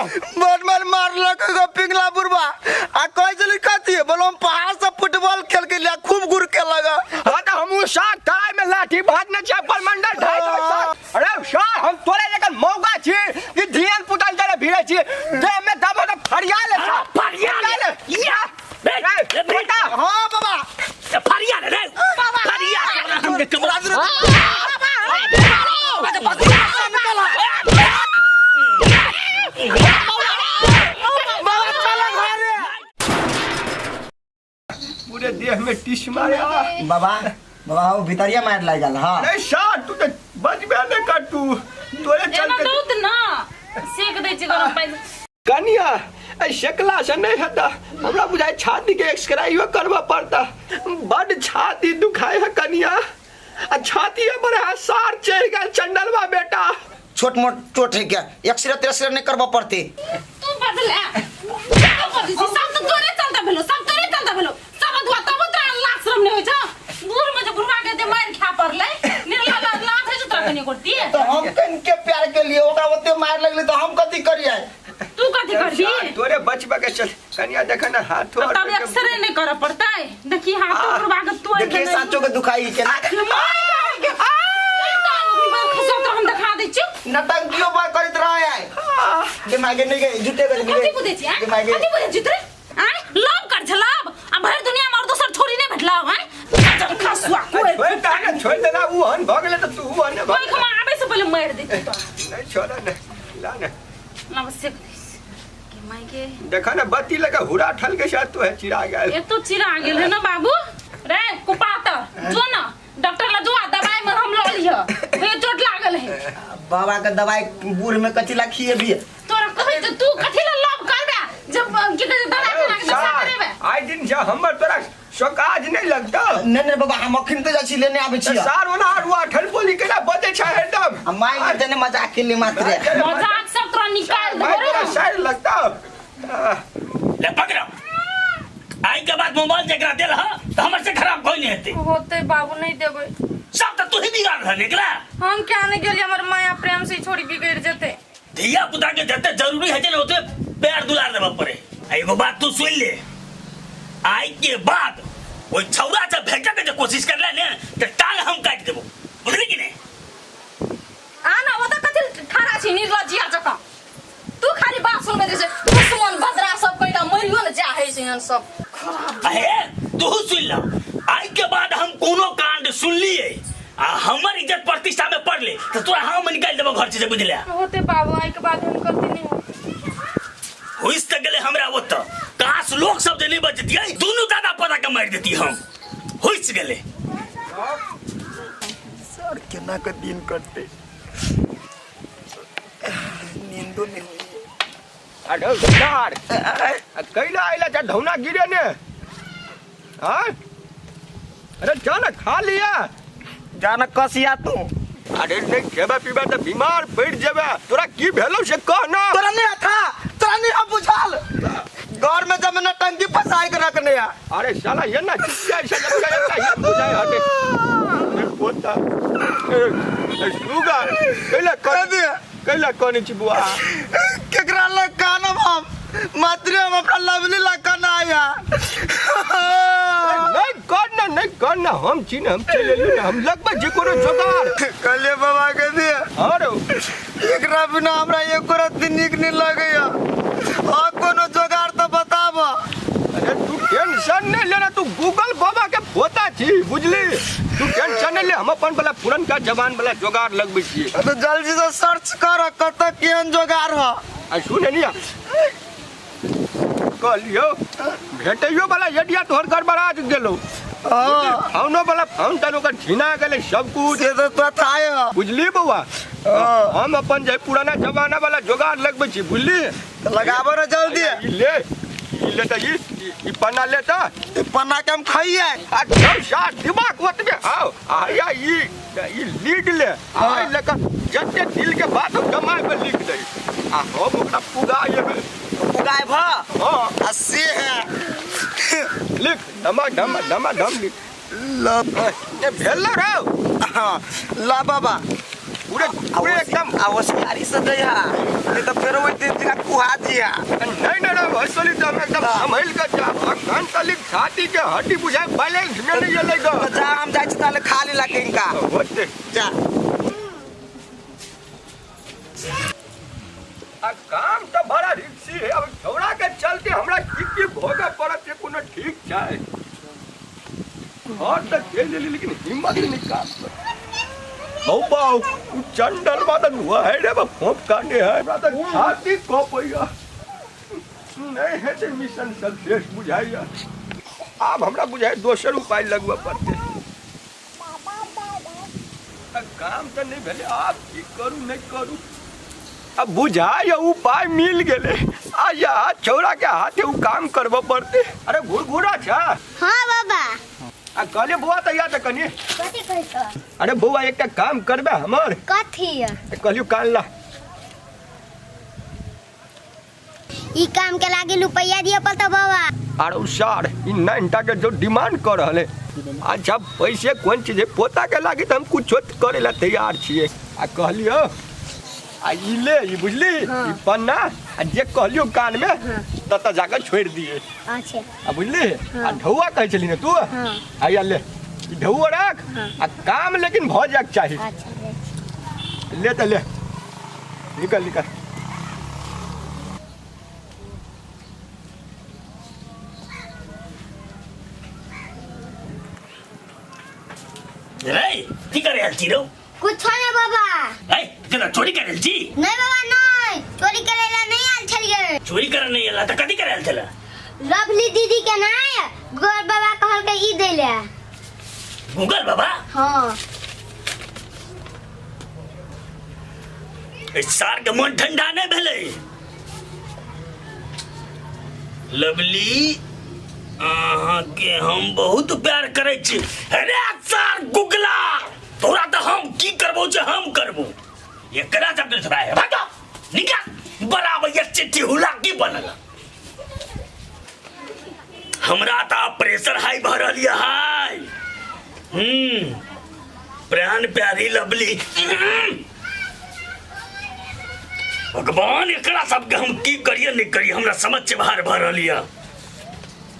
बड़ मार मारलक एगो पिंगला बुढ़वा आ कहै छलै कथी बोलो हम पहाड़ से फुटबॉल खेल के लिया खूब गुड़ के लगा। हाँ तो हमहूँ साग तराई में लाठी भाजने छियै परमंडल ढाई देबै साग। अरे सार हम तोरे जकाँ मौगा छी कि धियन पुतल जरे भिड़ै छी देह में दबो तऽ फरिया ले सार। फरिया ले। या बे, ए, बे, बेटा हाँ बाबा ए, फरिया ले रे फरिया के हम के कमरा बाबा चलो घरे। पूरे देह में टिस मारे आ। बाबा बाबा वो भितरिया मार लागल। हाँ नहीं सार तू तो बचबे नहीं कर तू तोरे एना चलते दौत ना सेक दै छी गरम पानि। कनिया एहि सेकला से नहीं हेता हमरा बुझाइ छाती के एक्सराइयो करबऽ पड़ता बड छाती दुखाय है कनिया आ छाती पर है सार चढ़ि गेल चंडलवा बेटा। छोट मोट चोट है क्या एक्सरे तेक्सरे नहीं करबऽ पड़ते? तू बदले तू बदले छी सब तो तोरे चलते भेलो सब तोरे चलते भेलो सब अधुआ तब तोरा लाज शरम नहीं होइ छौ बूढ़ में जे बुढ़वा के जे मारि खा पड़लै निर्ला लाज लाज होइ छौ तोरा कनी गोटी। तो हम कन के प्यार के लिए ओकरा ओते मार लगले तो हम कथी करिए? तू कथी करबी? तोरे बचबा के चल कनिया देख ना हाथो तब और एक्सरे नहीं करऽ पड़तै देखी हाथो बुढ़वा के तोड़ देखिए देने। साचो के दुखाई के ना खसो तो हम देखा दै छियौ। नटंकियो बा करत रहे है दिमागे नहीं गए झूठे गए कथी बुझै छी आँय? दिमागे कथी बुझै छी तोरे आँय लव कर छ लव आ भरि दुनिया में और दोसर छोरी नहीं भेटलौ आँय गजब खसुआ कोइ छोड़ दे ना छोड़ देना ऊ हन भऽ गेलै तऽ तू हन भऽ कोइ खमा आबै से पहिले मारि देती तो नहीं छोड़ ने ला ने ना बस सेक दै छी। के माय के देखा ना बत्ती लगा हुरा ठल के साथ तो है चिरा गेल। ये तो चिरा गेल है ना बाबू रे कुपातर जो ना डॉक्टर ला जो आ दवाई में हम लऽ लिह हे चोट लागल है। बाबा के दवाई बूढ़ में कथी ला खिए भी? तोरा कहै त तू कथी ला लव करबे जब की कहै छै, दवाई खा के नशा करेबे? आइ दिन से हमर तोरा सोकाज नहीं लगता। नहीं नहीं बाबा हम अखन तो जाइ छी लेने आबै छी। सार ओना अरुआ ठल बोली केना बजै छै हरदम। आ माय के देने मजाक के लिए मात्र मजाक सब तोरा निकाल भाई देबो तोरा रे। सार लगता। ले पकड़ो आई के बाद मोबाइल जकरा देल ह त हमर से खराब कोई नहीं हेतै। होते बाबू नहीं देबै। सब त तू ही बिगाड़ रह निकला। हम क्या नहीं गेलियै हमर माया प्रेम से छोड़ी बिगड़ जेतै। धिया पुता के जते जरूरी है ने ओते पैर दुलार देबऽ पड़े। आ एगो बात तू सुन ले आई के बाद ओइ छौड़ा से भेटे के जे कोशिश करले ने त टांग हम काटि देबो बुझली कि नहीं? आ ना ओ त कथि ठाड़ा छी निर्लज्जिया जकाँ तू खाली बात सुनबे जैसे दुश्मन बदरा सब कहिना मरियो ने जा है से सब। अहे तू सुन ल आई के बाद हम कोनो कांड सुनलिए आ हमर इज्जत प्रतिष्ठा में पड़ले तो तोरा हम निकाल देबो घर से बुझले। होते बाबू आई के बाद हम गलती नहीं हो होइस त गेले हमरा ओत काश लोग सब जे नहीं बचतिए दोनों दादा पता के मार देती हम होइस गेले। सर केना के दिन कटते नींदो नहीं होई। अरे सार आ कैला आइला जा धौना गिरे ने हाँ अरे जा ना खा लिया जाना कसिया तू। अरे नहीं खेबे पीबे तऽ बीमार पड़ि जेबे तोरा की भेलौ से कह ना। तोरा नहीं था तोरा नहीं अब बुझाल घर में जब मैंने टंकी फंसाई के रखने है। अरे साला ये ना चिचिया ऐसा जब का ये बुझाए हटे ए, पोता ए, ए, सुगा कैला कह दिया। कैला कोनी छी बुआ केकरा लग कानब हम मात्र हम अपना लवली लग काना आया। नहीं कर ना नहीं कर ना हम छी ना हम चलि एलियै ना हम लगबै छी कोनो जोगाड़। कहलिए बाबा के दिया आरो एकरा बिना हमरा एको रत्ती नीक नहीं लगैया आ कोनो जोगाड़ तो बताब। अरे तू टेंशन नहीं लेना तू गूगल बाबा के पोता छी बुझली तू टेंशन नहीं ले हम अपन वाला पुरनका जवान वाला जोगाड़ लगबै छियै। तो जल्दी से सर्च कर कत केहन जोगाड़ ह। आ सुन निया कहलियो भेटैयो वाला एडिया तोहर गड़बड़ा गेलो। हाँ। फोनो वाला फोन तन ओकर छिना गेलै सब कुछ। से तो तो था है। बुझली बौआ? हाँ। हम अपन जे पुराना जमाना वाला जोगाड़ लगबै छी बुझली? तो लगाबो ना जल्दी। ई ले ई ले त ई ई पन्ना ले त। ई पन्ना के हम खाइए। आ जाओ सार दिमाग ओतबे आओ आया ई ई लीड ले हाँ। आ ले क जते दिल के बात हम जमाए पे लिख दे आ हम ओकरा पुगाए पुगाए भ? हाँ। आ से है। लिख धमा धमा धमा धम लिख। ल। ए भेल रौ। हाँ, ला बाबा। पूरे पूरे एकदम आ होशियारी से दे हा नहीं तो फेरो ओइ दिन जका फुहा दिया। नहीं नहीं नहीं हंसली तो हम एकदम संभल के जा। अखन तलिक छाती के हड्डी बुझाय बैलेंस में नहीं गेलै ग। तो जा, हम जाइ छी ताले खा लेला किनका। होते। जा। आ काम तो बड़ा रिक्सी है। अब छौड़ा के चलते हमरा की की भोगे पड़त है, कोनो ठीक छै। घर तक चलि एली लेकिन हिम्मत नहीं काम कर। हौ बाऊ, उ चंडल बा त हुआ है रे बा, फोप काटे है। हमरा त छाती कपैया। नहीं है ते मिशन सक्सेस बुझाइया। आब हमरा बुझाइ दोसर उपाय लगबऽ पड़तै। आ काम तऽ नहि भेलै, आब की करू नहि करू। अब बुझाइ उपाय मिल गेलै। आ या छौड़ा के हाथे उ काम करबऽ पड़तै। अरे घुरघुरा छा। हाँ बाबा। आ कहलियै बौआ तैयार तऽ कनि। कथी कहै छह? अरे बौआ एकटा काम करबे हमर। कथी? कहलियौ कान ला। ई काम के लागी रुपया दिए पड़ता बाबा। आर उ सार ई 9 के जो डिमांड कर रहल है। अच्छा पैसे कोन चीज है, पोता के लागी तऽ हम कुछो करे ला तैयार छियै। आ कहलियौ आ ई ले ई बुझली ई पन्ना आ जे कहलियौ कान में ततऽ जाके छोड़ि दिए। अच्छा। आ बुझली आ ढौआ कहै छली ने तू? हाँ। आ या ले ई ढौआ राख। हाँ। आ काम लेकिन भऽ जायके चाही। अच्छा ले। ले तऽ ले, निकल निकल। रे की करे आयल छी रौ? कुछो नहीं बाबा। ए केना चोरी करे आयल छी? नहीं बाबा नहीं, चोरी करे ला नहीं आयल छलियै। चोरी करे नहीं आयल त कथी करे आयल छला? लवली दीदी के नहीं गोर बाबा कहल के ई देले। गूगल बाबा? हाँ। ए सार के मन ठंडा नहीं भेलै। लवली अहाँ के हम बहुत प्यार करै छी। अरे सार गुगला तोरा तऽ हम की करबो जे हम करबो। एकरा जब नहीं है भागो निकल। बराबर ये चिट्ठी हुला की बनल। हमरा तऽ प्रेशर हाई भऽ रहल यऽ हाई। प्राण प्यारी लवली। भगवान एकरा सबके हम की करिए नहीं करिए, हमरा समझ से बाहर भऽ रहल यऽ।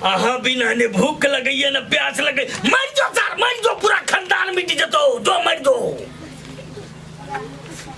अहाँ बिना ने भूख लगैया ने प्यास लगै। मर जो सर मर जो, पूरा खानदान मिट जतो, जो मर जो।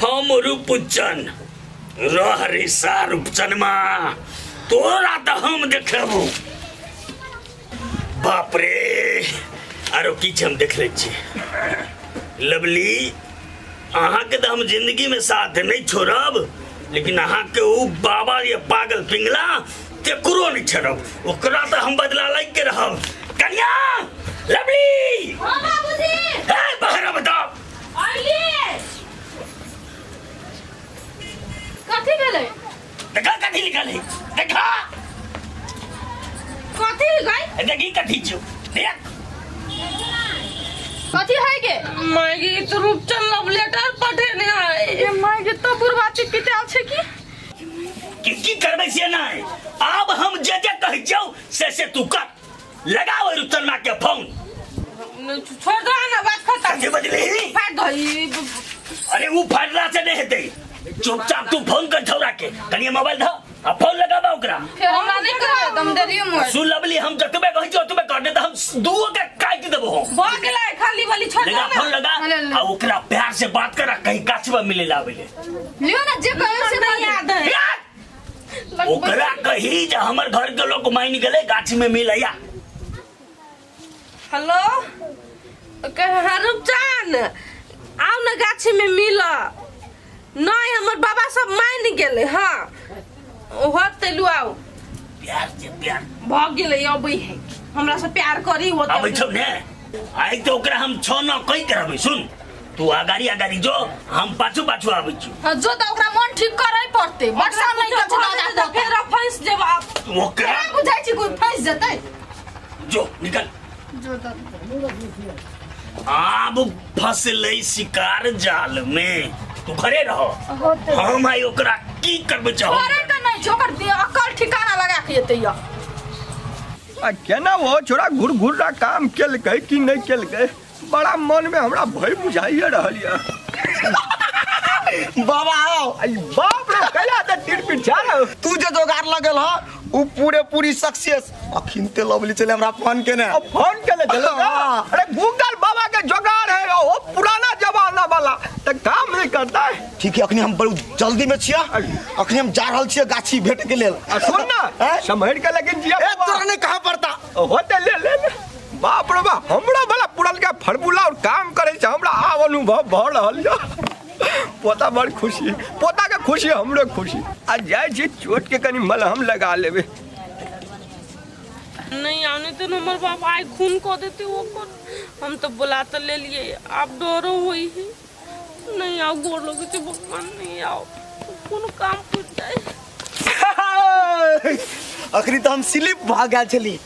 हम रूपचन रह रे सा रूपचनमा, तोरा तऽ हम देखेबो। बाप रे आरो की छै हम देख लै छी। लवली अहाँके तऽ हम जिंदगी में साथ नहीं छोड़ब, लेकिन अहाँके उ बाबा ये पागल पिंगला तेकरो नहीं छोड़ब। ओकरा तऽ हम बदला लग के रहब। कन्या लवली। हाँ बाबूजी। ए बाहर बताओ। आइली। कथी भेलै? देखा कथी लिखल है, देखा कथी गई? देखी कथी छौ, देख कथी है गे? मायगी तो रूपचंद लव लेटर पठेने है। ए मायगी तो बुढ़वा चिपिटाल छै की? की की करबै से नहीं, आब हम जे जे कहै छौ से से तू कर। लगाओ रूपचंद माँ के फोन। छोड़ दो ना बात खत्म। कथी बजली? फाड़ दो ई। अरे वो फाड़ला से नहीं हेतै, चुपचाप तू फोन कर छौरा के, कनिए मोबाइल धऽ आ फोन लगाबा ओकरा। फेर हमरा नहीं करबै एकदम देरी मोर। सुन लवली, हम जतबे कहै छियौ ओतबे कर, नहीं तऽ हम दूओ के काटि देबो हम। भऽ गेलै खाली वाली छोड़ दो लगा ना। फोन लगा ले, ले। आ ओकरा प्यार से बात कर, कहीं गाछ पर मिले ला आबै ले। लियो ना जे कहियो से नहीं याद है। यार! ओकरा कही जे हमर घर के लोग मानि गेलै गाछ में मिलैया। हेलो कह रूपचंद आओ ना गाछी में मिल। नहीं हमर बाबा सब मान गेलै। हाँ होतै लू आओ। प्यार से प्यार भऽ गेलै, अबै है हमरा से प्यार करी होतै। आबै छौ ने आइ तऽ ओकरा हम छौ न कहि के रहबै। सुन तू अगाड़ी अगाड़ी जो, हम पाछू पाछू आबै छी। हाँ, जो तऽ ओकरा मन ठीक करै पड़तै। बरसा नहीं कुछो करै छै भऽ दादा जेतै तऽ फेर फँसि जेब आब। ओकरा केना बुझाइ छी कोइ फँसि जेतै? जो निकल। जो तऽ। आब फसलै शिकार जाल में, तू घरे रह। होतै। हम आइ ओकरा की करबै चाहो? घरे तऽ नहि छै, ओकर अकल ठिकाना लगा के एतै यऽ। आ केना वो छोड़ा घुर घुर काम केलकै कि नहीं केलकै, बड़ा मन में हमरा भय बुझाइए रहल यऽ। बाबा आओ। आई बाप रे, कैला त तीर पिछाड़ यौ तू जे जोगाड़ लगल ह उ पूरे पूरी सक्सेस। अखिन ते लवली चले हमरा फोन केने। अब फोन केले चलो ना। हाँ। अरे गूगल बाबा के जुगाड़ है वो पुराना जमाना वाला तो काम नहीं करता है। ठीक है, अखनी हम बहुत जल्दी में छिया, अखनी हम जा रहल छियै गाछी भेट के लेल। आ सुन ना, हैं? सम्हर के लेकिन जिया ए बाबा। तोरा नहीं कहा पड़ता। होते ले ले ले। बाप रे बाप, हमरा वाला पुरनका फार्मूला और काम करे छै, हमरा आब अनुभव भऽ रहल यऽ। पोता बड़ खुशी, पोता के खुशी हमरो खुशी। आ जाइ छी चोट के कनी मलहम लगा लेबै। नहीं आने तो हमर बाप आइ खून कऽ देते ओकर। हम तो बोला तो ले लिए, आब डरो होई है। नहीं आओ, गोर लगे छै भगवान, नहीं आओ, कोनो काम पुर जाए। अखनी तो हम स्लिप भऽ गेल छली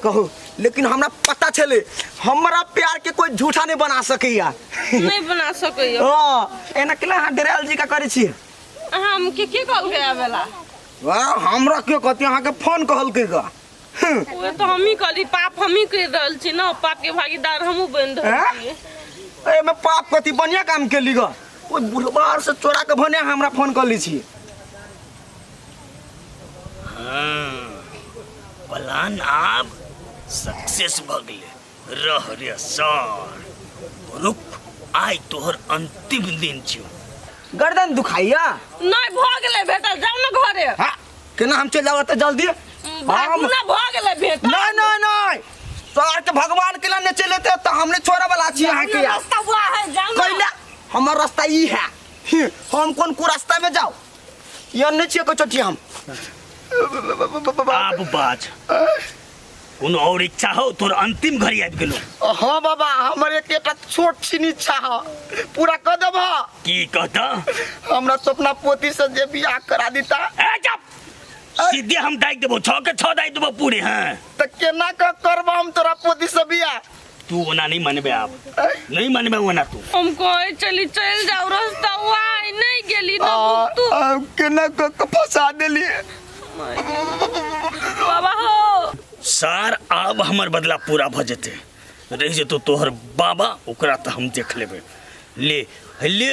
कहू, लेकिन हमरा पता छलै हमरा प्यार के कोई झूठा नहीं बना सकैया। नहीं बना सकैया। हाँ, एना केला अहाँ डरायल जी का करै छी? हम के कहलकै आबेला? वाह, हमरा के कहती, अहाँके फोन कहलकै गा। उहे तो हम ही कहली, पाप हम ही कर रहल छी ना, पाप के भागीदार हमहूँ बनि रहल हैं? छियै। एहिमे पाप कथी, बढ़िया काम केली गा। ओहि बुढ़बा से चोरा के भने हमरा फोन कर ली छी। हाँ, प्लान आब सक्सेस भऽ गेलै। रह रे सर, रुक, आइ तोहर अंतिम दिन छियौ। गर्दन दुखाइया? नहीं, भऽ गेलै भेटल, जाउ ने घरे। हाँ, केना हम चलि जाउ एते जल्दी? भागू ना, भऽ गेलै भेटल। नहीं नहीं नहीं, सर के भगवान के नहीं चले ते तो हमने छोड़े वाला छी अहाँ के। यार रास्ता हुआ है, जाउ ना। कैला हमर रास्ता ई है, हम कोन को रास्ता में जाओ ये नहीं छियै कोई चोटी हम। आब बाज, कोनो और इच्छा हो? तोर अंतिम घड़ी आबि गेलो। हाँ बाबा, हमर एक एकटा छोट छिन इच्छा है, पूरा कर देब? की कहता? हमरा सपना पोती से जे बियाह करा दीता। ए चुप, सीधे हम दाइ देबो, छह के छह दाइ देबो पूरे। हाँ त केना क करबा हम तोरा पोती से बियाह? तू ओना नहीं मनबे, आब नहीं मनबे ओना तू। हम कहे चली चल जाओ, रास्ता हुआ है, नहीं गेली ना तू। आ, केना क के फंसा देली बाबा हो। सर, आब हमर बदला पूरा भ जेतै, रहि जेतौ तोहर बाबा, ओकरा तऽ हम देख लेबै। ले ले।